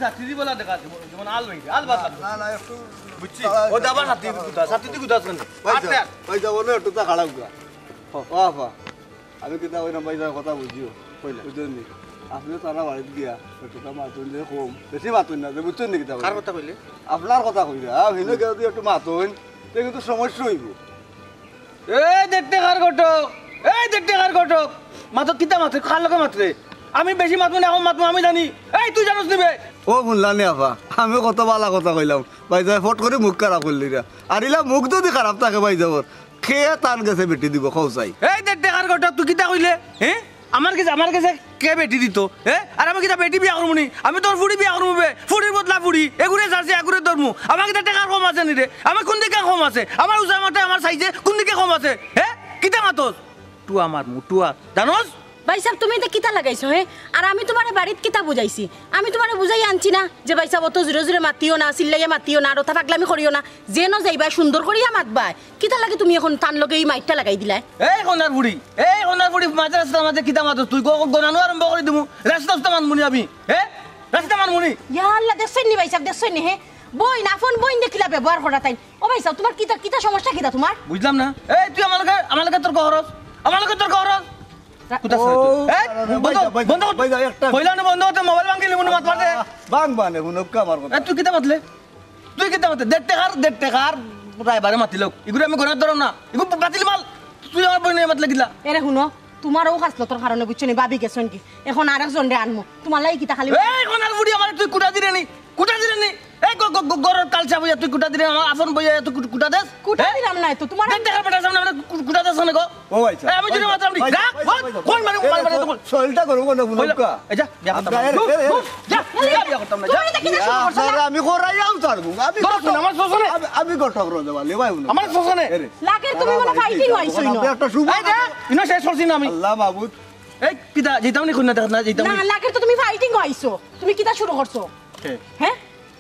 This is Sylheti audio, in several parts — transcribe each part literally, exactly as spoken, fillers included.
ছাতি দি বলা দেখা, যেমন, যেমন আল হইছে, আল বাদ না, না, একটু বুঝছি? ও দাবার ছাতি দি গুতা, ছাতি দি গুতা আছেন। ভাই সাহেব, ভাই সাহেব, ওনে একটু তা খারাপ গুয়া। ও আফা, আমি কিতা কইলাম ভাই সাহেব, কথা বুঝিও। কইলা। বুঝছেন নি? আপনিও তারা বাড়িত গিয়া একটু তা মাতুন যে কম, বেশি মাতুন না, যে বুঝছেন নি কিতা কইলা? কার কথা কইলে? আপনার কথা কইলা। আ, হিনো গিয়া যদি একটু মাতুন, তে কিন্তু সমস্যা হইব। এই দেখতে কার ঘটক, এই দেখতে কার ঘটক, মাতো কিতা মাতে, কার লগে মাতরে? আমি বেশি মাতমু না, এখন মাতমু আমি জানি। এই তুই জানোস নিবে? ও মুল্লানি আফা, আমি কত বালা কথা কইলাম, ভাই সাহেব ফট করে মুখ খারাপ করলি রে। আর ইলা মুখ যদি খারাপ থাকে ভাই সাহেবর, খেয়ে তান গেছে বেটি দিব, কও চাই। এই দেখতে কার ঘটক, তুই কিতা কইলে? হ্যাঁ, আমার গেছে, আমার গেছে কে বেটি দিত? হ্যাঁ, আর আমি কিতা বেটি বিয়া করমু নি? আমি তোর ফুড়ি বিয়া করমু বে, ফুড়ির বদলা ফুড়ি, এগুরে ছাড়ছি, এগুরে ধরমু। আমার কিতা টেকার কম আছে নি রে? আমার কোন দিকে কম আছে? আমার উঁচা মাথায় আমার সাইজে কোন দিকে কম আছে? হ্যাঁ, কিতা মাতস? টুয়া মারমু, টুয়া, জানোস? ভাই সাহেব, তুমি এটা কিতা লাগাইছো, হে? আর আমি তোমারে বাড়িত কিতা বুঝাইছি? আমি তোমারে বুঝাই আনছি না যে ভাই সাহেব অত জোরে জোরে মাতিও না, চিল্লাইয়া মাতিও না, আর অতা পাগলামি করিও না। যেন যাইবায় সুন্দর করিয়া মাতবায়। কিতা লাগি তুমি এখন তান লগে এই মাইরটা লাগাই দিলায়? এই কনার বুড়ি, এই কনার বুড়ি, মাঝে রাস্তার মাঝে কিতা মাতস তুই? গ-, গনানো আরম্ভ করি দিমু। রাস্তা উস্তা মানমুনি আমি, হে? রাস্তা মানমুনি। ইয়া আল্লাহ, দেখছইন নি ভাই সাহেব, দেখছইন নি, হে? বইন, আপন বইন দেখিলা ব্যবহার করা তাইন। ও ভাই সাহেব, তোমার কিতা, কিতা সমস্যা কিতা তোমার? বুঝলাম না। এই তুই আমার লগে, আমার লগে তর্ক করস, আমার লগে তর্ক করস। রা- কোথা ও, আছে তুই? এই, আরে, বন্ধ, ভাই, ভাই, বন্ধ কর। ভাই, ভাই, একটা কইলা না বন্ধ করতে, মোবাইল ভাঙি লিমুনি মাত মারতে। ভাঙ বানে, হুনক্কা আমার কথা। এই তুই কিতা মাতলে? তুই কিতা মাতলে? দেড় টেকার, দেড় টেকার ড্রাইভারে মাতিল। ইগুরে আমি গনাত ধরম না। ইগু বাতিল মাল। তুই আমার বইনরে মাতলে কিলা? এরে হুনো, তোমার ও খাসলতর কারণে বুঝছো নি, ভাবি গেছইন গি। এখন আরেকজনরে আনমু। তোমার লাগি কিতা খালি এই কনার বুড়ি, আমারে তুই কুটা দিরে নি? কুটা দিরে নি? এই গ-, গ-, গ-, গরর কালচা বইয়া তুই কুটা দিরে, আমার আপন বইয়া তুই কুট-, কুটা দেস? কুটা হ্যাঁ? দিলাম না তো, তোমার দেড় টেকার বেটার সামনে আমারে কু-, কুটা দেস কেনে গো? ও ভাই সাহেব, এই, আমি জুরে মাতলাম নি। ভাই সাহেব, রাখ, ভাই সাইড, সাহেব, ভাই সাইড, কোন মানে, কোন মানে, কোন? শরীরটা গরম, কোন হুনক্কা। এই যা, বিয়া করতাম না। আমরা, আরে, আরে, আরে, যা, বিয়া করতাম না, যা। তুমি এটা কিতা শুরু করছো না? আপনারা আমি করাইয়াও ছাড়বো। আমি ধরো, ঘটক, আমার শ্বশুরে। আমি, আমি ঘটক রোজা বালি, ভাই, হুনো। আমার শ্বশুরে। এরে। লাগে তুমি মনে ফাইটিং হইছো, আমরা একটা শুভ এই যা, ইনো শেষ করছি না আমি। আল্লাহ মাবুদ। এই, কিতা, যেতাম নি কইনা দেখাত না, যেতাম না, নি। লাগে তো তুমি ফাইটিং হইছো। তুমি কিতা শুরু করছো? কে? হ্যাঁ?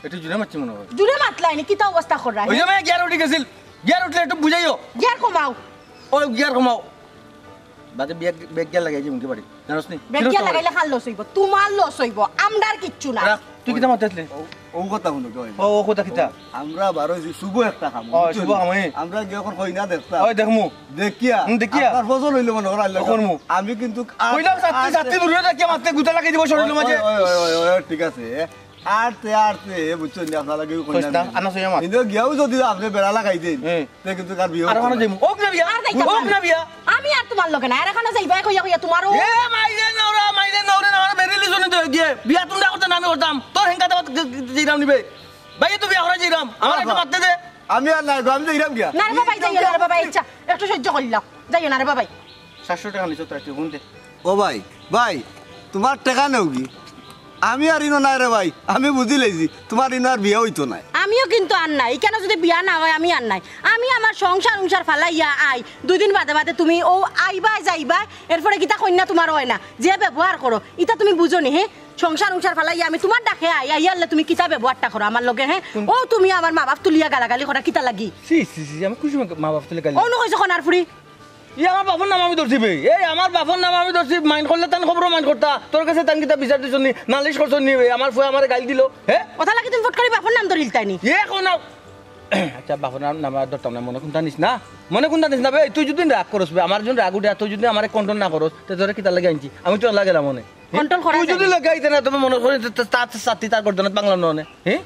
একটু জুরে মাতছি মনে হয়। জুরে মাতলাই নি, কিতা অবস্থা করা? ওই যে মেয়ে গিয়ার উঠি গেছিল। গিয়ার উঠলে একটু বুঝাইও। গিয়ার কমাও। ও গিয়ার কমাও। বাদে ব্রেক, ব্রেক গিয়ার লাগাই যাইমু কি বাড়ি, জানোস নি? ব্রেক গিয়ার লাগাইলে কার লস হইব? তোমার লস হইব, আমরার কিচ্ছু না। রাখ, তুই কিতা মাতে আসলে? ও, ও কথা হুনো, কি হয়? ও, ও কথা কিতা? আমরা বারো যে শুভ একটা কাম, ও, বুঝছো শুভ নি? কাম, এ। আমরা গিয়ে এখন কইনা দেখতাম। ওই দেখমু। দেখিয়া, হুম, দেখিয়া। আপনার পছন্দ হইলে মনে করা আল্লাহ করমু। আমি কিন্তু আর, কইলাম, সাত্তি, আর সাত্তি দূরে রাখিয়া মারতে গুতা লাগাই দিব শরীরের মাঝে। ওই, ওই, ওই, ওই, ওই, ঠিক আছে। আরতে, আরতে, এ বুঝছো নি, আপনার লাগেও কইনা কইস না, দিন। আনা সইয়া মার। কিন্তু গিয়াও যদি আপনি বেড়া লাগাই দেন, হুম। তে কিন্তু কার বিয়ে আর হইতো ওখানে না। যাইমু। ওক না বিয়া, আর যাইতাম ওক না। না বিয়া। আমি আর তোমার লগে না, আর এখানে যাইবা কইয়া কইয়া তোমারও। এ মাইরে নওরা, মাইরে নওরে, নওরা বেরিলি শুনি তো গিয়ে। বিয়া তুমি করতে না আমি করতাম। তোর হেঙ্কাতে বাদ যে-, যে-, যেরাম নিবে। ভাই, তুই বিয়া করা যেরাম। আমার বাবা। একটা বাদ দে দে। আমি আর নাই গো, আমি যাইরাম গিয়া। না রে বাবা, যাইও না রে বাবা, ইচ্ছা। একটু সহ্য করলাম। যাইও না রে বাবা। সাতশো টাকা নিছো তো, তুই হুন দে। ও ভাই, ভাই, তোমার টেকা নেও কি? আমি আর ইনো নাই রে ভাই, আমি বুঝি লাইছি, তোমার ইনো আর বিয়া হইতো নাই। আমিও কিন্তু আর নাই, কেন যদি বিয়া না হয় আমি আর নাই। আমি আমার সংসার উংসার ফালাইয়া আই, দুই দিন বাদে বাদে তুমি ও আইবায় যাইবায়, এরপরে কিতা কইনা তোমার হয় না, যে ব্যবহার করো, ইটা তুমি বুঝো নি, হে? সংসার উংসার ফালাইয়া আমি তোমার ডাকে আই, আইয়ারলে তুমি কিতা ব্যবহারটা করো আমার লগে, হে? ও তুমি আমার মা বাপ তুলিয়া গালাগালি করা কিতা লাগি? সি, সি, সি, আমি খুশি মা বাপ তুলে গালি। অনু কইছো কনার ফুরি? ই আমার বাপর নাম আমি ধরছি বে। এই আমার বাপর নাম আমি ধরছি, মাইন্ড করলে তান খবরও মাইন্ড করতা। তোর কাছে তান কিতা বিচার দিছনি, নালিশ করছনি বে? আমার ফুয়া আমারে গাইল দিল, হে? কথা লাগে তুমি ফট করে বাপর নাম ধরিল তাই নি? এ কোন নাম? আচ্ছা, বাপর নাম, নাম আর ধরতাম না, মনে কোনটা নিস না, মনে কোনটা নিস না বে। তুই যদি রাগ করস বে, আমার যদি রাগ উঠে, আর তুই যদি আমারে কন্ট্রোল না করস, তে তোরে কিতা লাগে আনছি? আমি তো লাগেলাম মনে। কন্ট্রোল করা তুই যায় যদি না। লাগাইতে না, তুমি মনে করি তে-, তে-, তার সাথী তার গর্দনত বাংলা ননে, হ্যাঁ?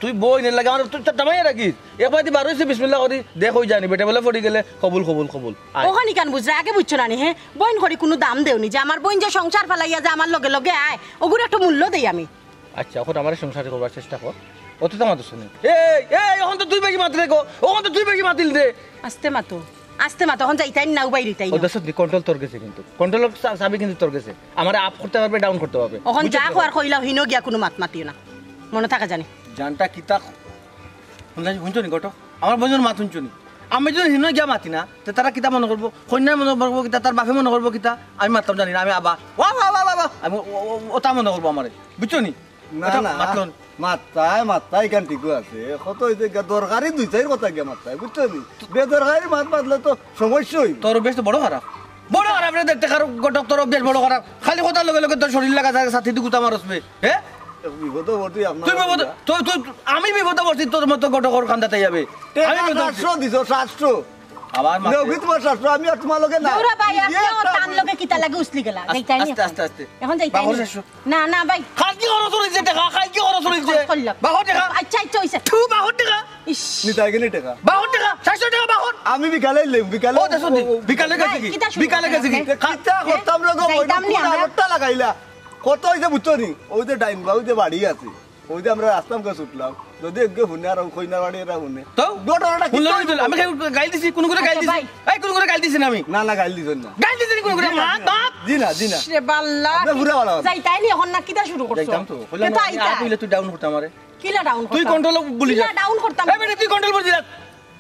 তুই বইনের লাগে আমার, তুই তার জামাই রাখিস। একবার দি বার হইছে, বিসমিল্লাহ করি, দেখ ওই জানি, বেটা বলে পড়ি গেলে, কবুল, কবুল, কবুল। আয়। ওখানে কেন বুঝলে? আগে বুঝছো না নি, হ্যাঁ? বইন করি কোনো দাম দেওনি, যে আমার বইন যে সংসার ফালাইয়া যে আমার লগে লগে আয়, ওগুলো একটা মূল্য দেই আমি। আচ্ছা, এখন আমার সংসার করবার চেষ্টা কর। অত তো আমার দোষ নেই। এই, এই, এখন তো তুই বেশি মাতিলে গো, এখন তো তুই বেশি মাতিল দে। আস্তে মাতো, আস্তে মাতো, এখন যাইতাই না, উবাই রইতাই ও না। দোষ নেই, কন্ট্রোল তোর গেছে কিন্তু। কন্ট্রোল চা-, চাবি কিন্তু তোর গেছে। আমারে আপ করতে পারবে, ডাউন করতে পারবে। এখন বুঝছো যা তো? কর কইলা হিনো গিয়া কোনো মাত মাতিও না। মনে থাকে জানি। জানটা কিতা হুনলা-, হুনছো নি ঘটক? আমার বইনর মাত হুনছো নি? আমি যদি হিনো গিয়া মাতি না, তে তারা কিতা মনে করবো? কন্যায় মনে করবো কিতা? তার বাপে মনে করবো কিতা? আমি মাততাম জানি না, আমি আবা, ওয়া, ওয়া, ওয়া, ওয়া, ওয়া। আমি ও, ও, ও, ওটা মনে করবো আমারে। বুঝছো নি? না, ওটা না, মাতলো না। মাততায়, মাততায়, এখান ঠিকও আছে। কত হইছে গিয়া দরকারি দুই চাইর কথা গিয়া মাততায়, বুঝছো নি? বেদরকারি মাত মাতলে তো সমস্যা হইব। তোর বেশ তো বড় খারাপ। বড় খারাপ রে, দেখতে খারাপ, ঘটক তোর অভ্যাস বড় খারাপ। খালি কথার লগে লগে তোর শরীর লাগা যায়, সাথে তুই গুতা মারস বে। হ্যাঁ? বিপদে পড়ছি আপনার তুই বিপদে, লগে। তুই, তুই, আমি বিপদে পড়ছি, তোর মতো ঘটকর কান্দাত আইয়া বে। টেকা আমি বিপদে পড়ছি। সাতশো দিছো, সাতশো। আমার মাথায় নেওগি তোমার সাতশো, আমি আর তোমার লগে না। দুরা ভাই, আপনিও তান লগে কিতা লাগি উছলি গেলা? আস্তে, যাইতাই নি আস্তে, এখন। আস্তে, আস্তে। এখন যাইতাই বাহর নি। সাতশো। না, না ভাই। খালকি খরচ অইছে টেকা, খালকি খরচ অইছে। খরচ করলাম। বাহর টেকা। আচ্ছা, আচ্ছা, অইছে। থু, বাহর টেকা। ইস। নিতাই গেলে টেকা। বাহর টেকা, সাতশো টেকা বাহর। আমি বিকালে আইলাম, বিকালে। ও, দেখো নি, বিকালে গেছে ভাই, কি? কিতা শুরু বিকালে করছো গেছে কি? আপনি? কিতা করতাম রে গো, হ্যাঁ? বইন, যাইতাম নি কোন আমরা। আরোটা লাগাইলা? কত অইছে বুঝছো নি? ওই যে ডাইন বা, ওই যে বাড়ি আছে। ওই যে আমরা রাস্তা মুখে ছুটলাম। যদি একগে হুনে আর কইনার বাড়ি এরা হুনে। তো? ঘটনাটা কি হুনলো নি তো? আমি খালি গাইল দিছি, কোন করে গাইল আচ্ছা, দিছি? ভাই। এই, কোন করে গাইল দিছি না আমি? না, না, গাইল দিছইন না। গাইল দিছি নি কোন করে? জি না, মা, জি না। বাপ। জি না, জি না। রে বাল্লা। আপনি পুরা ভালা আছেন। যাইতাই নি এখন না কিতা শুরু করছো? যাইতাম তো। কইলাম, কিতা আমি আইতা? আগে কইলে তুই ডাউন করতে আমারে। কিলা ডাউন তুই করতাম? কন্ট্রোল ভুলি যা। কিলা ডাউন করতাম? এই বেটা, তুই কন্ট্রোল ভুলি যা।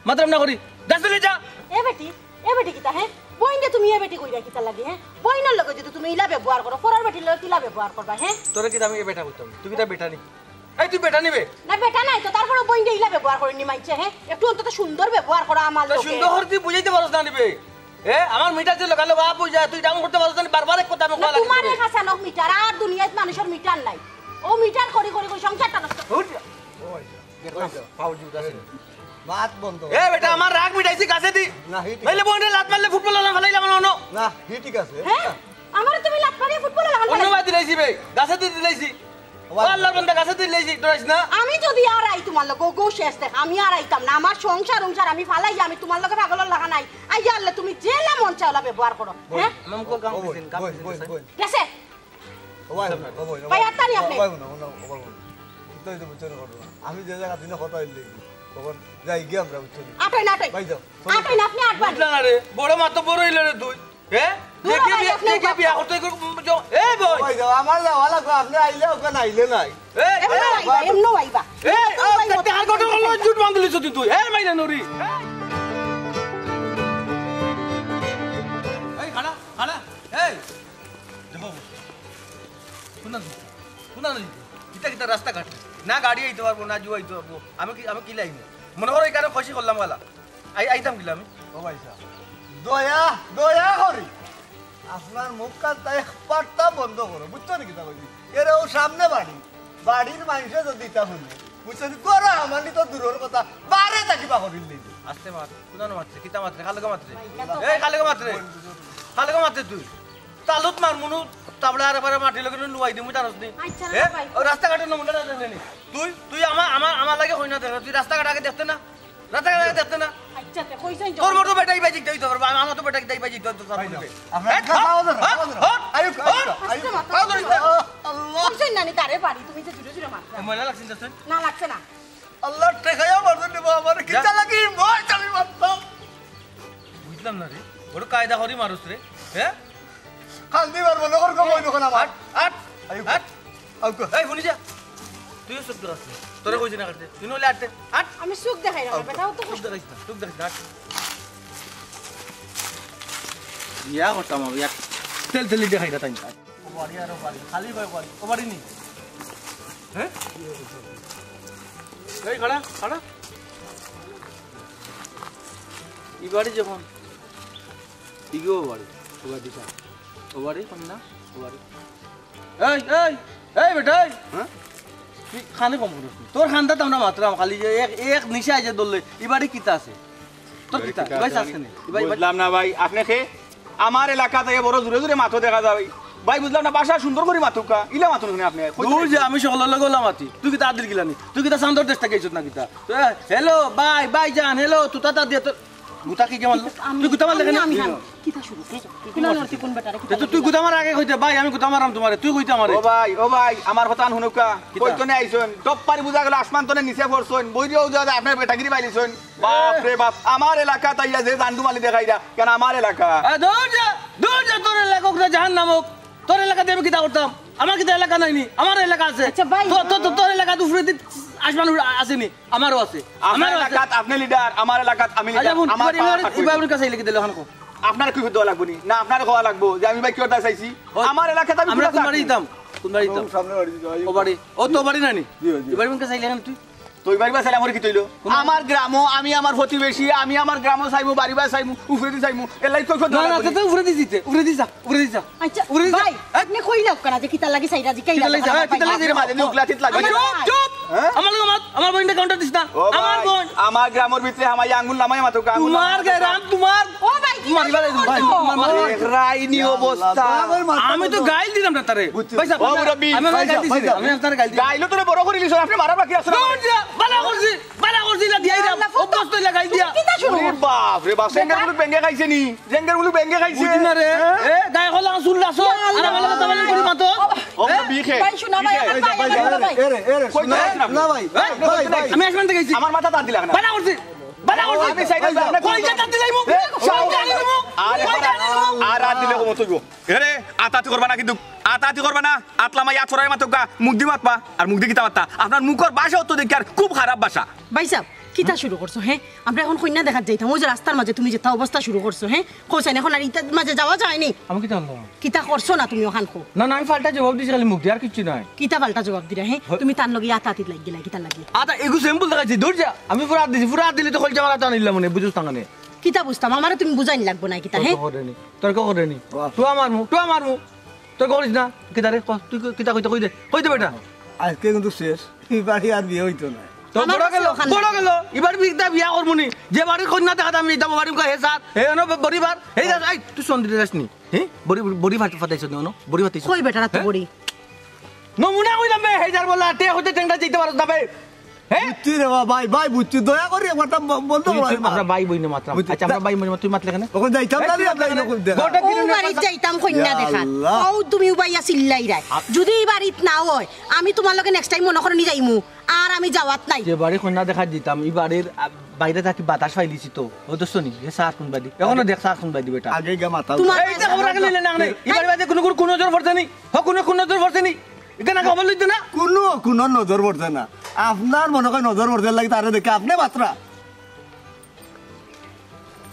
মাতরাম না করি। যা চলে যা। এ বেটি, এ বেটি কিতা, হ্যাঁ? বইনরে তুমি এ বেটি কইরা কিতা লাগে, হ্যাঁ? বইনর লগে যদি তুমি ইলা ব্যবহার করো, পরর বেটির লগে কিলা ব্যবহার করবা, হ্যাঁ? তোরে কিতা আমি এ বেটা কইতাম? তুই কিতা বেটা নি? এই তুই বেটা নি বে? না, বেটা নায় তো, তারপরেও বইনরে ইলা ব্যবহার করইন নি মাইনষে, হ্যাঁ? একটু অন্তত সুন্দর ব্যবহার করো আমার তো লগে। সুন্দর করে তুই বুঝাইতে পারস না নি বে? এ, আমার মিটার যে লাগালো বাপ অই যায়, তুই ডাউন করতে পারস না নি? বারবার এক কথা আমি না, কওয়া লাগে তোমার তোরে। এক হাসানক মিটার, আর দুনিয়াত মানুষর মিটার নাই। ও মিটার করি করি করি সংসারটা নষ্ট। উঠ। দেখলাম, পাও জুত আছে। মাত বন্ধ। এ বেটা, আমার রাগ মিটাইছি গাছে দি। না, হি ঠিক নাইলে আছে। বইনরে লাত মারলে ফুটবল আলা ফালাইলাম না, অনো। না, হি ঠিক আছে। হ্যাঁ? আমারে তুমি লাত মারিয়া ফুটবল আলা অন্য ফালাইলা? বাদ দিলাইছি বে, গাছে দি দিলাইছি। ও আল্লাহর বান্দা, গাছে দি দিলাইছি, ডরাইস না। আমি যদি আর আই তোমার লগে, গো শেষ দেখ, আমি আর আইতাম না। আমার সংসার উংসার আমি ফালাই, আমি তোমার লগে পাগলর লাগা নাই। আইয়া আল্লাহ, তুমি যেলা মন চায় ওলা ব্যবহার করো। হ্যাঁ? মামুকর কাম বই, দিছেন, কাম বই, দিছেন, বই, স্যার। বই। গেছে? ও ভাই, হুনো, ও ভাই, হুনো। ভাই, আত্মা নি আপনি? ও ভাই, হুনো, হুনো, ও ভাই, হুনো। কিতা অইছে বুঝছো নি ঘটনা? আমি যে জায়গা দিনে কথা অইলে, তখন যাই গিয়া আমরা বুঝছো নি? আটই না, আটই। ভাই যাও, চলো। আটই না, আপনি আটবেন। বুঝলা না রে, বড় মাতব্বর অইলে রে তুই। হ্যাঁ? দূর দেখে ভাই, বিয়া, আপনি দেখে উঠা। বিয়া করতে গো-, যাও। এই বই। ভাই যাও, আমার যাওয়া লাগবে, আপনি আইলে ওকে না আইলে নাই। এই, এমন এই, আইবা, এমন আইবা। এই, এমন আইবা। ও, তে আর ঘটনা হলো, জুট বান্ধলি সত্যি তুই। এই মাইলে নরি। এই, খাড়া, খাড়া, এই। দেখো, শুনা, শুনা, কিতা কিতা রাস্তাঘাট? না গাড়ি আইতে পারবো, না জুয়া আইতে পারবো। আমি কি, আমি কি লাইনে? মনে করো এখানে খুশি করলাম গেলা। আই-, আইতাম কিলা আমি? ও ভাই সাহেব, দয়া, দয়া করি। আপনার মুখ কান তাই পাট্টা বন্ধ করো, বুঝছো নি কিতা কইছি? এরে ও সামনে বাড়ি, বাড়ির মাইনষে যদি ইতা হুনে, বুঝছো নি? তোরা আমার নি তো দূরর কথা, বারে থাকি বা করিল নি। আস্তে মাত, কুদানো মাতরে, কিতা মাতরে, খালেগো মাতরে। এই খালেগো মাতরে, খালেগো মাতরে তুই। তালুত মার মুনু, তাবড়া আর পারে মাটি লগে নুয়াই দিমু জানোস নি? আচ্ছা, এ? ভাই। ও রাস্তাঘাটে নমুনা না দেখলে নি? তুই, তুই আমার, আমার, আমার লাগে কই না দেখলে, তুই রাস্তাঘাট আগে দেখতে না? রাস্তাঘাট আগে দেখতে না? আচ্ছা, তে কইছইন তো। তোর মতো বেটাই বাজি দিতে পারবো, আমার মতো বেটাই বাজি দিতে পারবো। আপনার এ, কথা হট, বলো না, হট, বলো না। হট, আয়ুক, আয়ুক, হট। আয়ুক। আস্তে মাত। পাও ধরিস না। আল্লাহ। কইছইন না নি তারে বাড়ি, তুমি যে জুরে জুরে মাতরা। এ, ময়লা লাগছে না তোর? না, লাগছে না। আল্লাহ ঠেকাইয়া মারতে দেবো আমার, যা। কিতা লাগি ভয় আমি মারতাম। বুঝলাম না রে, বড় কায়দা করি মারুস রে, হ্যাঁ? কান্দি মারবো, নগর কম হইল না আমার। আট, আট, আয়ুব। আট। আউক। এই, হুনি যা। তুইও চুপ দেখাস না। তোরে কইছি না কাটতে। তুই নইলে আটতে। আট। আমি চুপ দেখাই না, আউক। বেটা, ও তো চুপ দেখাইস না, চুপ দেখাইস না, আট। ইয়া করতাম আমি, এক তেল তেলি দেখাই না তাই। ও বাড়ি আর ও বাড়ি, খালি ভাই বাড়ি, ও বাড়ি নি। হ্যাঁ? এই খাড়া, খাড়া। ই বাড়ি যখন, ইগো বাড়ি, ও বাড়ি দিশা। ও বাড়ি, কোন না? ও বাড়ি। এই, এই, এই বেটা, এই। হ্যাঁ? তুই কানে কম করিস নি। তোর কান্দাত আমরা মাতরাম, খালি যে এক, এক নিশা আইছে ধরলে, ই বাড়ি কিতা আছে? তোর কিতা? কিতা ভাই আছে? চাস কেনে? ভাই, ভাই। বুঝলাম না ভাই, আপনি কে? আমার এলাকাত আইয়া বড় জুরে জুরে মাতো দেখা যায়। ভাই, বুঝলাম না, ভাষা সুন্দর করি মাতুক্কা, ইলা মাতুন কেনে আপনি? দূর যে আমি সকলর লগে ওলা মাতি, তুই কিতা আদিল গিলানি? তুই কিতা চান্দর দেশ থাকি আইছত না কিতা? তুই, হ্যালো, ভাই, ভাইজান, হ্যালো, তুতা তা দিয়ে তোর গুতা কি কে মারলো? আমি, তুই গুতা মারলে আমি, কেনে? আমি, আমি। কিতা শুরু করছো? তুই কোন নড়তি কোন বেটারে কিতা তুই, তুই গুতা মার আগে কইতে, ভাই, আমি গুতা মারাম তোমারে, তুই কইতে আমারে। ও ভাই, ও ভাই, আমার কথা হুনুক্কা। কিতা? কইতনে আইছইন, টপ পারি বুঝা গেল আসমান তনে নিচে পড়ছইন, বইরিও যা আপনার বেটাগিরি বাইলিছইন। বাপ রে বাপ, আমার এলাকাত আইয়া যে জান্ডু মালি দেখাইরা, কেন আমার এলাকা? এ, দূর যা, দূর যা, তোর এলাকা ওখানে জাহান্নাম হোক। তোর এলাকাত আমি কিতা করতাম? আমার কিতা এলাকা নাই নি? আমার এলাকা আছে। আচ্ছা, ভাই। তো, তো, তো, তোর এলাকাত উপরে দি আসমান উড়া-, আছে নি? আমারও আছে। আপনার আমারও আছে। এলাকাত আপনি লিডার, আমার এলাকাত আমি লিডার। আচ্ছা, বোন, আমার এবার, পাওয়ার এবার, থাকবে। এবার কাছে আইলে কি দিলে হানকো? আপনার কি দেওয়া লাগবো নি? না, আপনার কওয়া লাগবো যে আমি ভাই কি কথা চাইছি? ও, আমার এলাকাত আমি আমরা কোন বাড়ি দিতাম? কোন বাড়ি দিতাম? ও, সামনে বাড়ি দিতাম। ও বাড়ি, ও তো বাড়ি না নি? জি, জি। এবার কাছে আইলে কেনে তুই? তুই বাড়ি বাসাইলে আমার কিতা অইলো? আমার গ্রামো আমি আমার প্রতিবেশী, আমি আমার গ্রামো চাইমু, বাড়ি বাসাইমু, উপরেদি চাইমু। এর লাগি কৈফিয়ত না, দেওয়া না, লাগবো নি? তো উপরেদি দিতে, উপরেদি যা, উপরেদি যা। আচ্ছা, উপরেদি যা। ভাই, হ্যাঁ? আপনি কইলা কেন যে কিতার লাগি চাইরা জি, কিতার লাগি চাইরা, হ্যাঁ, কিতার লাগি চাইরা? মাঝে উগলা তিত লাগে। আরে চুপ, চুপ। হ্যাঁ? আমার লগে মাত, আমার বইনটা কাউন্টার দিস না। ও আমার ভাই, বইন। আমার গ্রামর ভিতরে হামাই আঙ্গুল নামাই মাতো, আঙ্গুল তোমার নামাই গায়ে মাতো। রাম, তোমার ও ভাই, কি মারি বালাই দিমু, ভাই, তোমার মারি বালাই দিমু। রাইনি অবস্থা। আমি তো গাইল দিলাম না তারে। বুঝছি। ভাই সাহেব, ও মুরব্বি। আমি আপনার গাইল দিছি, ভাই সাহেব। আমি আপনার গাইল দিছি। গাইলো তোরে বড় করি দিছো, আপনি মারা বাকি আছে না? দৌড় দিয়া, বালা করছি, বালা করছি, ইলা দিয়া দিলাম। আল্লাহ, অভ্যস্ত ইলা গাইল দিয়া। কিতা শুরু ওরে করছো? বাপ রে বাপ, সেঙ্গার গুলো বেঙ্গে খাইছে নি? জেঙ্গার গুলো বেঙ্গে খাইছে? বুঝি না রে। হ্যাঁ? এ, গায়ে হলা চুল লাসো, ইয়া আর আমার লগে আল্লাহ। তামালি করি মাতো। ও, হ্যাঁ? বিখে, ভাই, শোনা ভাই, বিখে। আমার ভাই, ভাই, আমার ভাই। এরে, এরে, কই শোনা, যাচ্ছ না? না ভাই, হ্যাঁ? ভাই, ভাই। আমি আসমান থেকে আইছি। আমার মাথা তার দিলাম না। বালা করছি, বালা করছি। আমি সাইডে যাইলাম না। কই যে তার দিলাই মুখ? এ, কই যে আনিল মুখ? আরে, কই যে আনিল মুখ? আর, আর দিলে কমতো গো। এরে, আতাতি করবা না কিন্তু। আতাতি করবা না। আতলা মাই আত ফরাই মাতোগা, মুখ দি মাতবা। আর মুখ দি কিতা মাততা? আপনার মুখর ভাষা তো দেখি আর খুব খারাপ ভাষা। ভাই সাহেব, কিতা শুরু করছো, হ্যাঁ? আমরা এখন কইন্যা দেখাত যাইতাম, ওই যে রাস্তার মাঝে তুমি যেতা অবস্থা শুরু করছো, হ্যাঁ? কইছাইন, এখন আর ইতার মাঝে যাওয়া যায়নি। আমি কিতা করলাম? কিতা করছো না তুমি ওখান কো? না, না, আমি পাল্টা জবাব দিছি খালি মুখ দি, আর কিচ্ছু নাই। কিতা পাল্টা জবাব দিরা, হ্যাঁ? হয়। তুমি তার লগে আতাতিত লাগি গেলা, কিতা লাগি? আতা, এগু simple দেখাইছি, দৌড় যা। আমি পুরা আত দিছি, পুরা আত দিলে তো কইল যে আমার আত আনিলাম মনে, বুঝোস না কেনে? কিতা বুঝতাম, আমারে তুমি বুঝাইন লাগবো না কিতা, হ্যাঁ? তর্ক করেনি, তর্ক করেনি। বাহ। তুই আমার মুখ, তুই আমার মুখ। তর্ক করিস না। কিতা রে? ক, তুই কি-, কিতা কইতে, কই দে, কই দে বেটা। আজকে কিন্তু শেষ, এই বাড়ি আর বিয়া অইতো না। তো আমার বড় কাছে গেল, ওখান বড় থেকে। গেল। এবার বিকটা বিয়া করবো নি। যে বাড়ির কইন্যা দেখাত আমি যাইতাম, বাড়ি মুখা হে সার, হে অনো ব-, বড়ি বার, হে যাস, এই, তুই সন্দি যাস নি? হে? বড়ি, বড়ি ফাট-, ফাটাইছ নি অনো? বড়ি ফাটাইছ? কই বেটা, রাত হ্যাঁ? বড়ি। নমুনা কইলাম বে, হে যার বলা, তে হইতে টেংটা যাইতে পারছ না বে। হে? বুঝছি রে বা-, ভাই, ভাই, বুঝছি। দয়া করি একবারটা ব-, বন্ধ তুই, কর তুই, ভাই। আমরা ভাই বইনে মাতলাম। বুঝছি। আচ্ছা, আমরা ভাই বইনে মাত-, তুই মাতলে কেনে? ওখানে যাইতাম না রে, আমরা এখানে এরকম দেখা। গোটা ও দিনে বাড়িত যাইতাম কইন্যা ইয়া দেখাত। আল্লাহ। ও তুমি বাইয়া চিল্লাইরায়। আপ- যদি এই বাড়িত না অয়, আমি তোমার লগে next time মনো করো নি যাইমু। আর আমি যাওয়াত নাই। যে বাড়ি কইন্যা দেখাত দিতাম, ই বাড়ির, আ, বাইরে থাকি বাতাস পাইলিছি তো। ও দোস্ত নি, এ সার কোন বাড়ি? এখনো দেখ সার কোন বাড়ি বেটা। আগে গা মাথা তোমার এই যে খবর রাখলে না, না, না। ই বাড়ি বাদে কোনো, কোনো, কোনো নজর পড়ছে নি? হ, কোনো, কোনো নজর পড়ছে নি? এখানে খবর লইতে না? কোনো, কোনো নজর পড়ছে না। আপনার মনে হয় নজর পড়ছে লাগি তারে দেখে আপনি মাতরা।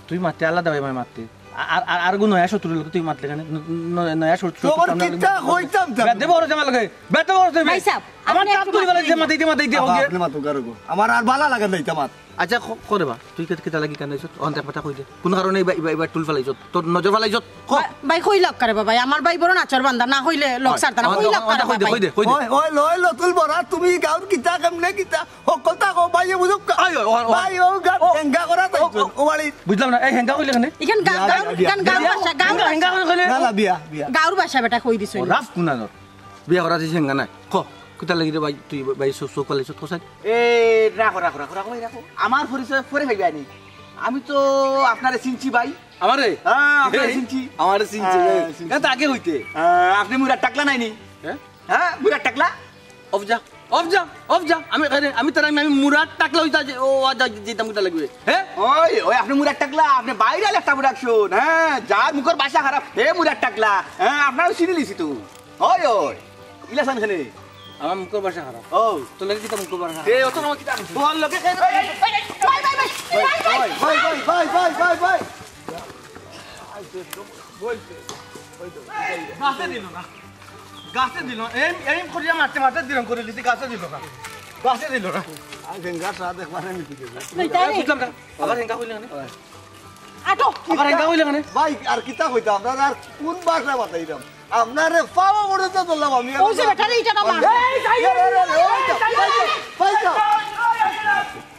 তুই মাততে আলাদা ভাই, আমি মাততে। আর, আর, আর, আর গো নয়া শত্রু লোক তুই মাতলে কেনে? ন-, ন-, নয়া শত্রু, শত্রু তোর সামনে কিতা আলাদা। কইতাম তে? বেদে বড় ঝামেলা লাগে, বেদে বড় ঝামেলা। ভাই সাহেব, আমার আপনি চাপ একটু তুলি ফেলাইছে, মাথায়। মাথাইতে, মাথাইতে, বাবা, ওকে। আপনি মাতুক আর গো। আমার আর বালা লাগে না ইতা মাত। আচ্ছা, ক-, করে বা, তুই কে-, কিতা লাগি কেনে আইছত? অন দেখ কথা কই দে। কোন কারণে ইবা, ইবা, ইবা টুল ফেলাইছত? তোর নজর ফেলাইছত? ক। ভাই, ভাই, কই লক্কা রে বাবা, আমার ভাই বড় নাচর বান্দা, না কইলে লক অন, ছাড়তা না, অন, কই অন, লক্কা রে অন, কই দে, বাবা। কই দে, কই দে। ওই, ওই, লই লো, তুল বড়া, তুমি গাউর কিতা কেমনে কিতা? হকলতা কো, ভাইয়ে বুঝুক কা। আয়, ওই, ওই, ওই, ভাই, ও গান ও, হেঙ্গা করা ও, তাইছো। ও, ও বাড়ি। বুঝলাম না, এই হেঙ্গা কইলে কেনে? ইখান গাউ, বিয়া, গাউ, বিয়া, ইখান গাউ বিয়া। ভাষা, গাউ হেঙ্গা, ভাষা। হেঙ্গা কইলে কেনে? না, না, বিয়া, বিয়া। গাউর ভাষা বেটা কই দিছো। ও, রাফ কুনানোর। বিয়া করা দিছে হেঙ্গা নাই। ক, কিতা লাগি রে ভাই, তুই ভাই সব, সব কলেজ কত সাইড? এ, রাখো, রাখো, রাখো, রাখো, ভাই, রাখো। আমার পরিচয় পরে পাইবে আনি। আমি তো আপনারে চিনছি ভাই। আমারে? হ্যাঁ, আপনারে চিনছি। আমারে চিনছি, হ্যাঁ, ভাই। চিনছি। না, তো আগে হইতে। আহ, আপনি মুরার টাকলা নাইনি? হ্যাঁ? হ্যাঁ, মুরার টাকলা? অফ যা, অফ যা, অফ যা। আমি, আরে, আমি তার, আমি, আমি মুরার টাকলা হইতা যে, ও, আ, যা, যেতাম কিতা লাগবে। হ্যাঁ? ওই, ওই, আপনি মুরার টাকলা, আপনি বাইরে একটা production, হ্যাঁ, যার মুখর ভাষা খারাপ, হে মুরার টাকলা, হ্যাঁ, আপনারও চিনি লিছি তো। ওই, ওই, ইলাসান খানে। আমার মুখর ভাষা খারাপ। ও। তোর লাগে কিতা মুখর ভাষা এ, খারাপ? অত সময় কিতা আনছো? বল লোকে কে-, এই, এই, এই, ভাই, ভাই, ভাই, ভাই, ভাই, ভাই, ভাই, ভাই, ভাই, ভাই। গাছে দিল না। গাছে দিল না। এম, এম করিয়া মারতে মারতে দিলাম করে দিতে, গাছে দিল না। গাছে দিল না। আর ভেঙ্গা সাদ একবারে নিতে গেছে। এই, বুঝলাম না। আবার হেঙ্গা হইলে কেনে? আটো। আবার হেঙ্গা হইলে কেনে? ভাই, আর কিতা কইতাম? আপনারা আর কোন ভাষা বাতাইতাম? আপনারে পাওয়া পড়ে তো ধরলাম আমি। ওই যে বেটারে ইটা না মার। এই, এই, এই, এই, এই, এই, এই, এই, এই, এই,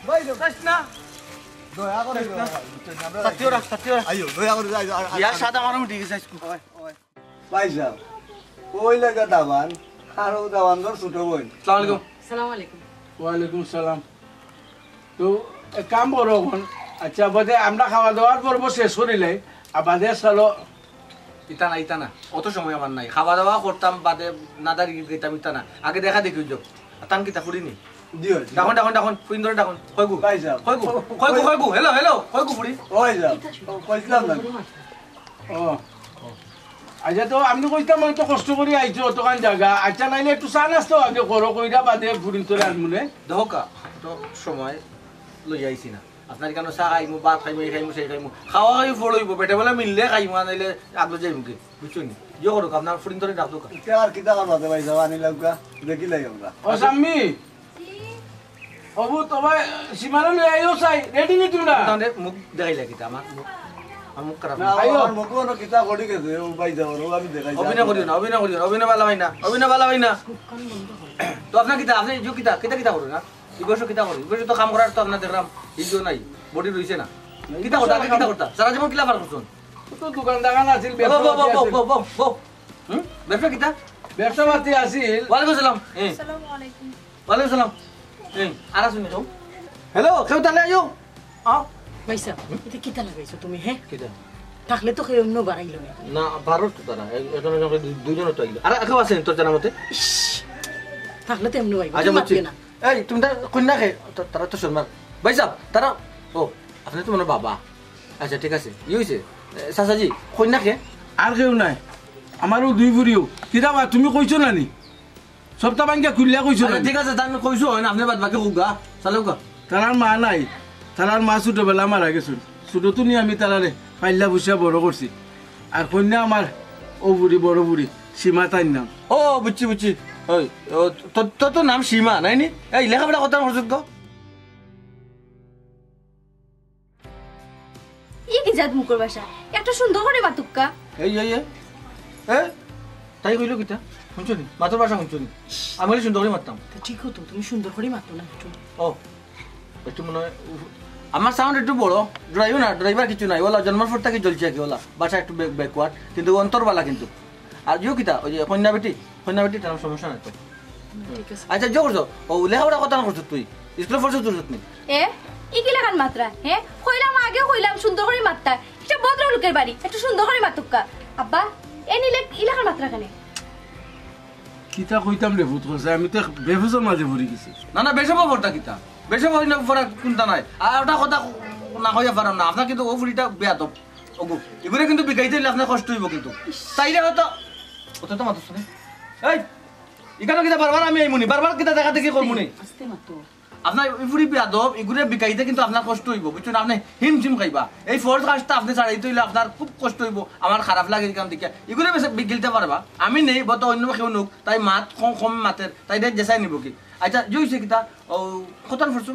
ভাই, যাইস না। দয়া করে, যাইস না। দয়া করে। সাথীও রাখ, সাথীও রাখ। আইও, দয়া করে, আইও, আর, আর, বিয়ার আর। সাথে আমারও মিটিং গেছে আজকে। ওই, ওই। ভাই সাহেব, ওই লাগা দামান, আর ও দামানর ছোট বোন। আসসালামু আলাইকুম। সালাম আলাইকুম। ওয়ালাইকুম সালাম। তো এক কাম করো এখন, আচ্ছা, বাদে আমরা খাওয়া দাওয়ার পর্ব শেষ করিলাই, আর বাদে চলো। ইতা না, ইতা না, অত সময় আমার নাই। খাওয়া দাওয়া করতাম, বাদে নাদারি গেতাম, ইতা না। আগে দেখা দেখি যাও। আর তান কিতা ফুড়ি নি? জি, জি। ডাকন, ডাকন, ডাকন, ফুড়িন ধরে ডাকন। কয়গু? ভাই সাহেব। কয়গু? কয়গু, কয়গু? হ্যালো, হ্যালো, কয়গু ফুড়ি? ওই সাহেব, ও, কইছিলাম না। ও। আচ্ছা, তো আমি কইতাম, অত কষ্ট করি আইছো, অতখান জাগা। আচ্ছা, নাইলে একটু চা নাস্তা আগে করো, কইরা বাদে ফুড়িন তোরে আনমুনে। দেখো কা, তো সময় লই আইছি না। আপনার কেন চা খাইমু, ভাত খাইমু, এই খাইমু, সেই খাইমু। খাওয়া খাই ফলইব, পেটে বেলা মিললে খাইমু, আর নাইলে আগলো যাইমু কি? বুঝছো নি? ইয়ে করো, আপনার ফুড়িন তোরে ডাক দোকা। ইটা আর কিতা করবা, ভাই সাহেব, আনি লাউকা, দেখি লাই আমরা। ও, সাম্মি। কি? অবু, তোমার সীমানা লই আইও চাই, রেডি নি তোমরা? তাহলে মুখ দেখাইলা কিতা? আমার মুখ, আমার মুখ খারাপ না, না। আইও। আমার মুখও না কিতা করি গেছে, ও ভাই যাও, ও আমি দেখাই অভিনয় করিও না, অভিনয় করিও না, অভিনয় ভালা হয় না, অভিনয় ভালা হয় না। তো আপনার কিতা, আপনি ইজু কিতা, কিতা, কিতা করো না? এই বয়সে কিতা করো? এই বয়সে তো কাম করার তো আপনার দেখলাম, ইজু নাই, বডি রইছে না। কিতা করতা, আগে কিতা করতা? সারা জীবন কিলা পার করছেন? তো দোকান দাকান আছিল, বউ, ব্যবসা বউ, পাতি বউ, আছিল। বউ, বউ, বউ। হুম? ব্যবসা কিতা? ব্যবসা পাতি আছিল। ওয়ালাইকুম সালাম। এ। আসসালামু আলাইকুম। ওয়ালাইকুম সালাম। এ, আর আসুন যাও। হ্যালো, কেউ তাহলে আইও। আও। ভাইসাব, ইটা কিতা লাগাইছো তুমি, হে? কিতা? থাকলে তো কেউ অন্য বাড়াইলো না। না, বারো তো তারা। এ-, এখন এখন দুই-, দুইজন তো আইলো। আর কেউ আছেন তোর জানা মতে? ইশ, থাকলে তো এমনি আইবো, আচ্ছা, তুমি বুঝছি। মাতিও না। এই, তুমি তার কন্যা খে? তা-, তারা তো শর্মার। ভাইসাব, তারা, ও, আপনি তো মনে হয় বাবা। আচ্ছা, ঠিক আছে। ই হইছে। এ, চাচাজি, কন্যা খে? আর কেউ নাই। আমারও দুই ফুরিও। কিতা বা, তুমি কইছো না নি? সবটা ভাঙ্গিয়া খুলিয়া কইছো আচ্ছা, না নি? ঠিক আছে, তার কইছো হয় না, আপনি বাদ বাকি কউগা। চালাউগা। তারার মা নাই। তারার মা ছোটবেলা মারা গেছইন। ছোট তো নি আমি তারারে পাইল্লা পুষিয়া বড় করছি। আর কন্যা আমার ও বুড়ি, বড় বুড়ি, সীমা তাইর নাম। ও, বুঝছি, বুঝছি। ওই, ও, তো, তো, তো নাম সীমা, নাই নি? এই, লেখাপড়া কত করছত গো? ই কি জাত মুখর ভাষা? একটু সুন্দর করি মাতুক্কা। এই, এই, এই। এ? তাই কইলো কিতা? শুনছো নি? মাতর ভাষা শুনছো নি? আমি বলি সুন্দর করি মাততাম। তা ঠিক তো, তুমি সুন্দর করি মাতো না একটু। ও, একটু মনে হয়, উফ, আমার সাউন্ড একটু বড়, ডরাইও না, ডরাইবার কিছু নাই। ওলা জন্মর পর থাকি জ্বলছি আর কি, ওলা। ভাষা একটু ব্যাক-, ব্যাকওয়ার্ড, কিন্তু অন্তর বালা কিন্তু। আর ইও কিতা, ওই যে কন্যা বেটি, কন্যা বেটি, তার সমস্যা নাই তো। ঠিক আছে। আচ্ছা, জোর করছো। ও, লেখাপড়া কত করছো তুই? স্কুলে পড়ছো তুই নি? এ, ই কি লাখান মাতরা, হে? কইলাম, আগেও কইলাম, সুন্দর করি মাততা। ইটা ভদ্রলোকের বাড়ি, একটু সুন্দর করি মাতুক্কা। আব্বা, এ নিলে ই লাখান মাতরা কেনে? কিতা কইতাম রে ভূত কইছে, আমি তো বেহুশর মাঝে পড়ি গেছি। না, না, বেশব পড়তা কিতা? বেশব হই না পড়া কোনটা নাই। আর ওটা কথা না কইয়া পারাম না। আপনার কিন্তু ও ফুরিটা বেয়াদব। ওগো, এগুলো কিন্তু বিকাইতে হইলে আপনার কষ্ট হইব কিন্তু। তাইলে হয়তো, ওটা তো মাতছ না। এই, ইখানো কিতা বারবার আমি আইমুনি, বারবার কিতা দেখা দেখি করমুনি। আস্তে মাতো। আপনার ই ফুরি বেয়াদব, এগুলো বিকাইতে কিন্তু আপনার কষ্ট হইব, বুঝছো না? আপনি হিমশিম খাইবা। এই ফরজ কাজটা আপনি ছাড়াইতে হইলে আপনার খুব কষ্ট হইব। আমার খারাপ লাগে এখান থেকে। এগুলো বেশি বিগিলতে পারবা। আমি নেই, বত অন্য কেউ নোক, তাই মাত কম, কম মাতের, তাই রে জেসাই নিব কি? আচ্ছা, জুইছে কিতা? ও, কত পড়ছো?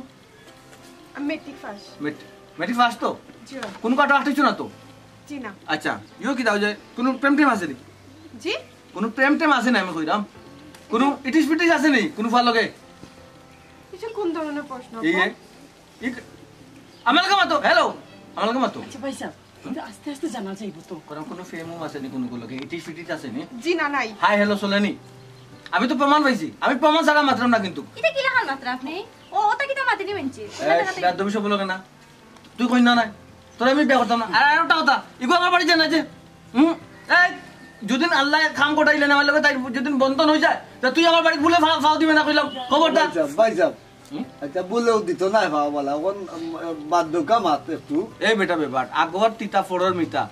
আমি মেট্রিক পাস। মেট-, মেট্রিক পাস তো? জি। কোনো কাটো আটকাইছো না তো? জি না। আচ্ছা, ইও কিতা, ওই যে কোনো প্রেম টেম আছে নি? জি? কোনো প্রেম টেম আছে না আমি কইরাম? কোনো ইটিস পিটিস আছে নি? কোনো ফুয়ার লগে? এটা কোন ধরনের প্রশ্ন, এই যে, আপা? ই-, আমার লগে মাতো, হ্যালো, আমার লগে মাতো। আচ্ছা, ভাইসাব, কিন্তু আস্তে আস্তে জানা যাইব তো। কোনো, কোনো প্রেম আছে নি কোনো লগে? ইটিস পিটিস আছে নি? জি না, নাই। হাই হ্যালো চলে নি? আমি তো প্রমাণ পাইছি, আমি প্রমাণ ছাড়া মাতরাম না কিন্তু। এটা কি লাখান মাতরা আপনি? ও, ওটা কিতা মাতিনি মানছে? এই, বেয়াদবি সব বলো কেন? তুই কইন্যা নাই, তোরে আমি বিয়া করতাম না। আর আরেকটা কথা, ইগু আমার বাড়ি যায় না যে, হুম, এই, যদিন আল্লায় কাম কটাইলে না, আমার লগে তাই যদিন বন্ধন হয়ে যায়, তা তুই আমার বাড়ি ভুলে ফাও, ফাও দিবে না কইলাম, খবরদার। ভাইসাব, ভাইসাব। হুম? আচ্ছা, ভুলেও দিত না, ফাও বলা, এখন, উম, বাদ দৌকা মাত একটু। এই বেটা বেবাট, আগর তিতা ফড়র মিতা,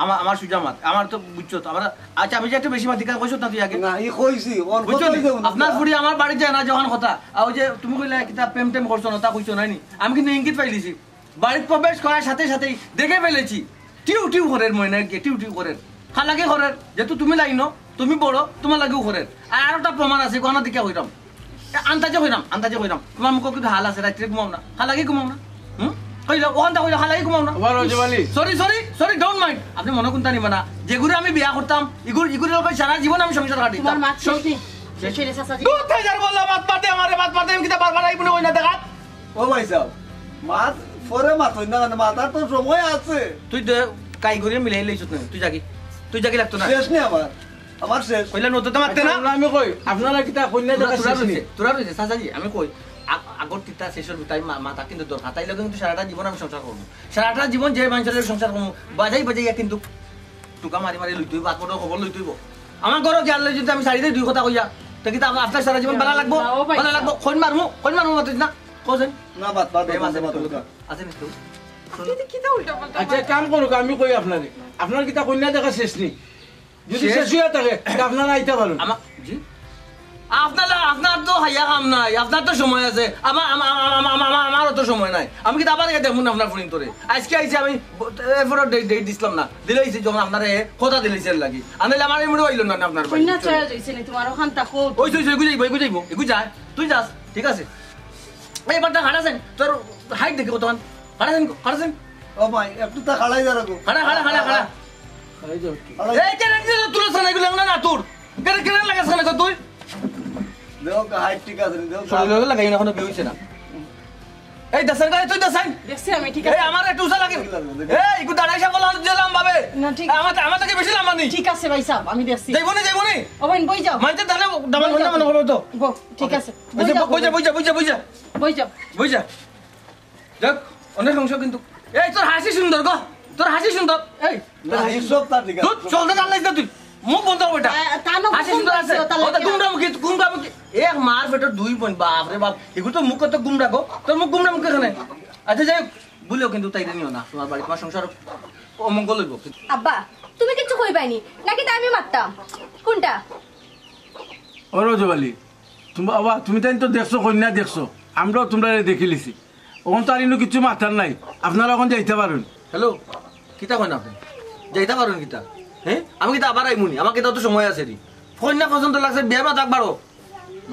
আমার, আমার সুজা মাত, আমার তো বুঝছো তো, আমার, আচ্ছা, আমি যে একটু বেশি মাতি, কার কইছত না তুই আগে? না, ই কইছি, ওর বুঝছো কথাই নি? যাবো না। আপনার ফুড়ি আমার বাড়ি যায় না যখন কথা, আর ওই যে তুমি কইলা কিতা প্রেম টেম করছো না, তা কইছো নাইনি? আমি কিন্তু ইঙ্গিত পাইলিছি। বাড়িত প্রবেশ করার সাথে সাথেই দেখে ফেলেছি, টিউ টিউ করের ময়না গিয়ে, টিউ টিউ করের। হালাকি করের, যেহেতু তুমি লাইনো, তুমি বড়, তোমার লাগিও করের। আর আরোটা প্রমাণ আছে, গহনা দিকে কইরাম। এ, আন্দাজে কইরাম, আন্দাজে কইরাম। তোমার মুখো কিন্তু হাল আছে, রাত্রে ঘুমাও না। হালাকি ঘুমাও না। হুম? কইলো, ওখানটা কইলো, হালাকি ঘুমাও না। ওবার ওই যে বালি। Sorry, sorry, sorry, don't mind। আপনি মনে কোনটা নিবা না? যেগুরে আমি বিয়া করতাম, ইগুর, ইগুর লোকে সারা জীবন আমি সংসার কাটিতাম। তোমার মাত শেষ নি? শেষ হইলে চাচাজি। দূর থেকে যার বললাম, মাত পাতে আমারে, মাত পাতে, আমি কিতা বারবার আইবো না, কই না দেখা? ও ভাইসাব, মাত পরে মাত হই না, মাতার তো সময় আছে। তুই দে, কাই করে মিলাই লইছত না, তুই যাগি। তুই যাগি লাগতো না। শেষ নি আমার, আমার শেষ। কইলা নতুন তো মারতে না। আচ্ছা, আমি কই, আপনারা কিতা কইন্যা তোরা, দেখা তোরা শেষ নি? রইছে, তোরা রইছে, চাচাজি, আমি কই, আ-, আগর তিতা শেষর তাই মা-, মাতা কিন্তু দরকার। তাই লগে কিন্তু সারাটা জীবন আমি সংসার করবো। সারাটা জীবন যে মানুষের লগে সংসার করবো, বাজাই বাজাইয়া কিন্তু টুকা মারি মারি লইতে হইব, আকবরর খবর লইতে হইব। আমার ঘরো গিয়া লই যদি আমি চারিদিকে দুই কথা কইয়া, তে কিতা আপনার সারা জীবন ভালা লাগবো? না, ও ভাই ভালা লাগবো? কইন মারমু, কইন মারমু মাতিস না। কইছেন? না, বাদ, বাদ, প্রেম বাদ, আছে বাদ, নি বাদ, তোর বাদ। আছে নি তো? আপনি তো কিতা উল্টা পাল্টা আচ্ছা, মাত- কাম করুক, আমি কই আপনারে। আপনার কিতা কইন্যা দেখা শেষ নি? যদি শেষ? শেষ হইয়া থাকে, তে আপনারা আইতা পারুন। আমা-, জি? আপনার, আপনার তো হাইয়া কাম নাই, আপনার তো সময় আছে। আমার, আমার, আমারও তো সময় নাই। আমি কিতা আবার গিয়া দেখমু না আপনার ফুড়িন্তরে। আজকে আইছি আমি, ব-, এরপরে ডেট, ডেট দিছিলাম না। দিলাইছি যখন আপনারে কথা দিলাইছি এর লাগি। আর নাইলে আমার এই মুড়ো আইলো না আপনার বাড়ি। কইন্যা চয়েস হইছে নি তোমার ওখান থাকো। ওই, ওই, ওই, এগু যাইবো, এগু যাইবো। এগু যায়, তুই যাস, ঠিক আছে। এই বাটা খাড়া সেন, তোর হাইট দেখি কতখান। খাড়া সেন, খাড়া সেন। ও ভাই, একটু তা খাড়াই দাঁড়াবো। খাড়া, খাড়া, খাড়া, খাড়া। খাড়াই যাও কি? খাড়াই। এই কেন একটু তুলে সানা এগুলো না, না তোর। কেন, কেন লাগে সানা তুই? দেখো, হাইট ঠিক আছে নি, দেখো। শরীরে লাগাই না, এখনো বিয়ে হইছে না। এই দাসান ভাই, তুই দাসান। দেখছি আমি, ঠিক এই আছে। আমার একটু উজা লাগে। ঠিক আছে, ঠিক আছে। এই, একটু দাঁড়াই সাহেব বলা দিলাম ভাবে। না, ঠিক আমার, আমার থেকে বেশি লম্বা নি। ঠিক আছে ভাই সাহেব, আমি দেখছি। যাইবো নি, যাইবো নি। ও ভাই, বই যাও। মানতে তাহলে দামান বই হইলে যাও। মনে করবো তো। বউ, ঠিক আছে। বই বই যা, যাও, বই যা, বই যা। বই যা, বই যা। বই যা। বই যা। দেখ, অনেক অংশ কিন্তু। এই, তোর হাসি সুন্দর গো। তোর হাসি সুন্দর। এই, তোর হাসি সব তার ঠিক আছে। তুই চলতে জানলিস না তুই। মুখ বন্ধ কর বেটা। আহ, কানো হাসি সুন্দর আছে। ওটা গুমরা মুখী, গুমরা মুখী। এক মার পেটর দুই বোন, বাপ রে বাপ। এগুলো তো মুখ কত গুমরা গো। তোর মুখ গুমরা মুখী কেনে? আচ্ছা, যাই হোক, ভুলেও কিন্তু তাইরে নিও না। তোমার বাড়ি, তোমার সংসার অমঙ্গল হইব। আব্বা, তুমি কিচ্ছু কইবায়নি? নাকি তাই আমি মারতাম? কোনটা? ও রজব আলী, তুমি বাবা, তুমি তাইন তো দেখছো, কইন্যা দেখছো, আমরাও তুমরারে দেখিলিছি। অখন তো আর ইনো কিচ্ছু মাতার নাই, আপনারা অখন যাইতা পারইন। হ্যালো, কিতা কইন আপনে? যাইতা পারইন কিতা? হ্যাঁ, আমি কিতা আবার আইমুনি? আমার কিতা তো সময় আছে রে। কইন্যা পছন্দ লাগছে, বিয়ার মাত একবারও।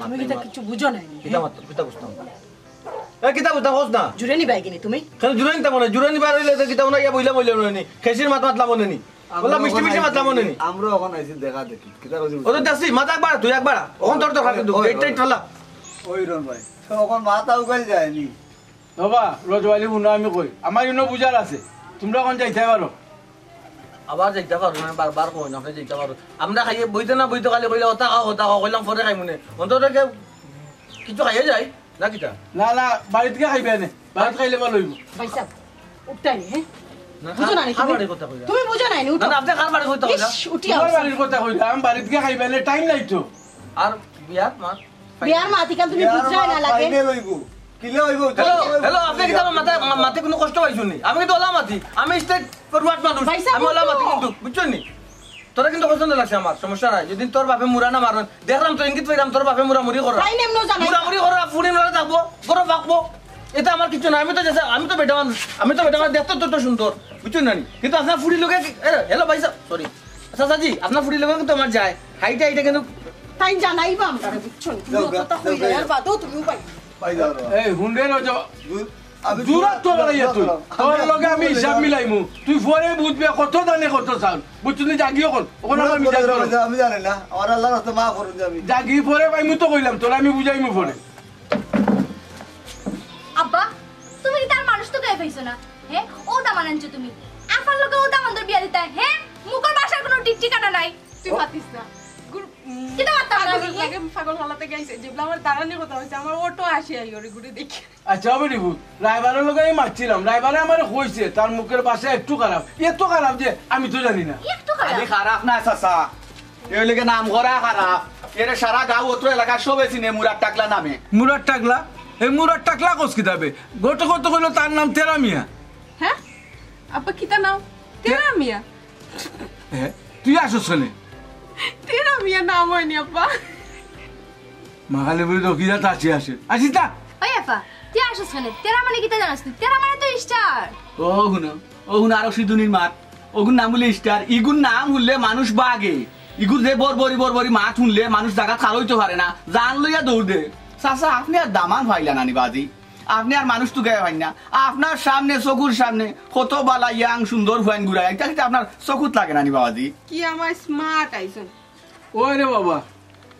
তুমি কিতা কিচ্ছু বুঝো নাই নি? কিতা মাত, কিতা বুঝতাম? এ, কিতা বুঝতাম, কস না? জুরে নিবায় কিনি তুমি? কেনে জুরে নিতাম না? জুরে নিবার অইলে তো কিতা না, ইয়া বইলা বইলা মনে নি। খেসির মাত মাতলাম মনে নি। বললাম, মিষ্টি মিষ্টি মাতলাম মনে নি। আমরা অখন আইছি দেখা দেখি। কিতা কইছি? ও তো দেখছি, মাত একবার, তুই একবার। অখন তোর দরকার কিন্তু। ওই, গেটটা ওই। একটু ঠেলা। ওই রন ভাই। তো অখন মাথা উগাই যায়নি। বাবা, রজব আলী, হুনো আমি কই। আমার ইনো বুঝার আছে। তুমরা অখন যাইতায় পারো। আবার যাইতা পারো না, বারবার কই না, আপনে যাইতা পারো। আমরা খাইয়ে বইতে না বইতে খালি কইলা, "ওটা খাও, ওটা খাও", কইলাম, "পরে খাইমুনে।" অন্তত কে কিছু খাইয়ে যাই, না কিতা? না, না, বাড়িত গিয়া খাইবায়নে। বাড়িত খাইলে ভালা অইবো। ভাই সাহেব, উঠতায় নি, হ্যাঁ? না, বুঝো না নি কার তুমি? বাড়ির কথা কইলা? তুমি বুঝো না নি, উঠো। না, না, আপনে কার বাড়ির কথা কইলা? ইস, উঠিয়া তোমার বসো। বাড়ির কথা কইলা, আমি বাড়িত গিয়া খাইবায়নে, টাইম নাই তো। আর বিয়ার মাত? বিয়ার মাত ইখান তুমি বিয়ার বুঝায় মাত না লাগে। ফাইনাল অইবো। কিলা অইবো? হ্যালো, হ্যালো, আপনে কিতা আমার মাথায়, মা-, মাতে কুনু কষ্ট পাইছইন নি? আমি কিন্তু ওলা মাতি, আমি স্ট্রেট ফরওয়ার্ড মানুষ। ভাই সাহেব, আমি ওলা মাতি উঠো। কিন্তু, বুঝছইন নি? তোরা কিন্তু পছন্দ লাগছে আমার, সমস্যা নাই। যেদিন তোর বাপে মুরা না মারইন, দেখলাম তো ইঙ্গিত পাইলাম তোর বাপে মুরামুরি কররা। তাই নেমনো জানাই। মুরামুরি কররা, ফুড়ি নড়ে থাকবো, গরো থাকবো। এটা আমার কিছু না, আমি তো যেসে, আমি তো বেটা মানুষ, আমি তো বেটা মানুষ, দেখতে তো, তো সুন্দর, বুঝছইন না নি? কিন্তু আপনার ফুড়ির লগে কি, এ, হ্যালো ভাই সাহেব, সরি। চাচাজি, আপনার ফুড়ির লগে কিন্তু আমার যায়। হাইটে হাইটে কিন্তু তাই জানাইবা আমরারে, বুঝছো নি? তুমি যাও, অতটা যাও, কইলে যাও। আর বাদেও তুমিও পাই। পাই যাও রে। এই, হুন রে, রজব। দূর, আমি দূর দূর, তো বাড়াইয়া দূর, তুই। দূর, তোর আমি লগে আমি দূর, হিসাব দূর। মিলাইমু। তুই পরে বুঝবে কত দানে কত চাউল। বুঝছস নি, জাগিও কোন? ওখানে দূর, আমি দূর, যাই দূর, করো। আমি জানি না। আমার আল্লাহর রাস্তা মাফ করুন যে আমি। জাগি পরে পাইমু তো কইলাম, তোর আমি বুঝাইমু পরে। আব্বা, তুমি কি তার মানুষ তো গায়ে পাইছো না? হ্যাঁ, ও দামান আনছো তুমি। আফার লগে ও দামানর বিয়া দিতায়, হ্যাঁ? মুখর ভাষার কোনো ঠিক ঠিকানা নাই। তুই ও। মাতিস না। গুর-, উম, কিতা মাততাম না পাগল আমি? লাগে, পাগল হালাতে গাইছে। যেবলা আমার দাঁড়ানি কথা হইছে, আমার অটো আসি আই ওরে ঘুরে দেখি। আচ্ছা, হবে নি ভূত? রায়বারের লগে আমি মারছিলাম। রায়বারে আমারে কইছে, তার মুখের ভাষা একটু খারাপ। এত খারাপ যে আমি তো জানি না। একটু খারাপ? খালি খারাপ না, চাচা। এ অইলে গি নাম করা খারাপ। এরে সারা গাঁও অত্র এলাকার সবে চিনে মুরার টাকলা নামে। মুরার টাকলা? এই মুরার টাকলা কস কিতাবে? ঘটক তো কইলো তার নাম তেরা মিয়া। হ্যাঁ? আব্বা, কিতা নাম? তেরা মিয়া? হ্যাঁ? তুই আসস কেনে? তেরা মিয়া নাম অয়নি, আব্বা। মাখালে বুড়ি তো কিনা তাচি আসে। আসিস না? ওই আফা, তুই আসস কেনে? তেরা মানে কিতা জানাস তুই? তেরা মানে তো স্টার। ও হুনো, ও হুনো আরো সিধুনির মাত। ওগুর নাম অইলে স্টার। ইগুর নাম হুনলে মানুষ বাগে। ইগুর যে বরবরি বরবরি মাত হুনলে মানুষ জাগাত খাড়া অইতো পারে না। জান লইয়া দৌড় দে। চাচা, আপনে আর দামান পাইলা না নি বাজি? আপনে আর মানুষ তুকাইয়া পাইন না। আপনার সামনে, চকুর সামনে কত বালা ইয়াং সুন্দর ফুয়াইন ঘুরায়। ইটা কিতা আপনার চকুত লাগে না নি বাবাজি? কি আমার স্মার্ট আইছইন। ওই রে বাবা,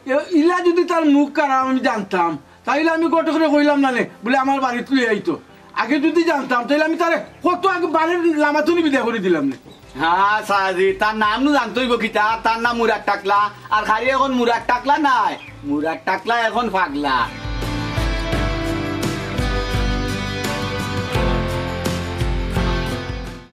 এ-, ইলা যুদি তার মুখ খারাপ আমি জানতাম, তাইলে আমি ঘটকরে কইলাম না নে, বুলে আমার বাড়িত লই আইতো। আগে যুদি জানতাম, তাইলে আমি তারে কত আগে বাড়ির লামাতুনি বিদায় করি দিলাম নে। হ্যাঁ, সাজি, তার নাম নু জানতে অইবো কিতা? তার নাম মুরার টাকলা। আর খালি এখন মুরার টাকলা নায়, মুরার টাকলা এখন পাগলা।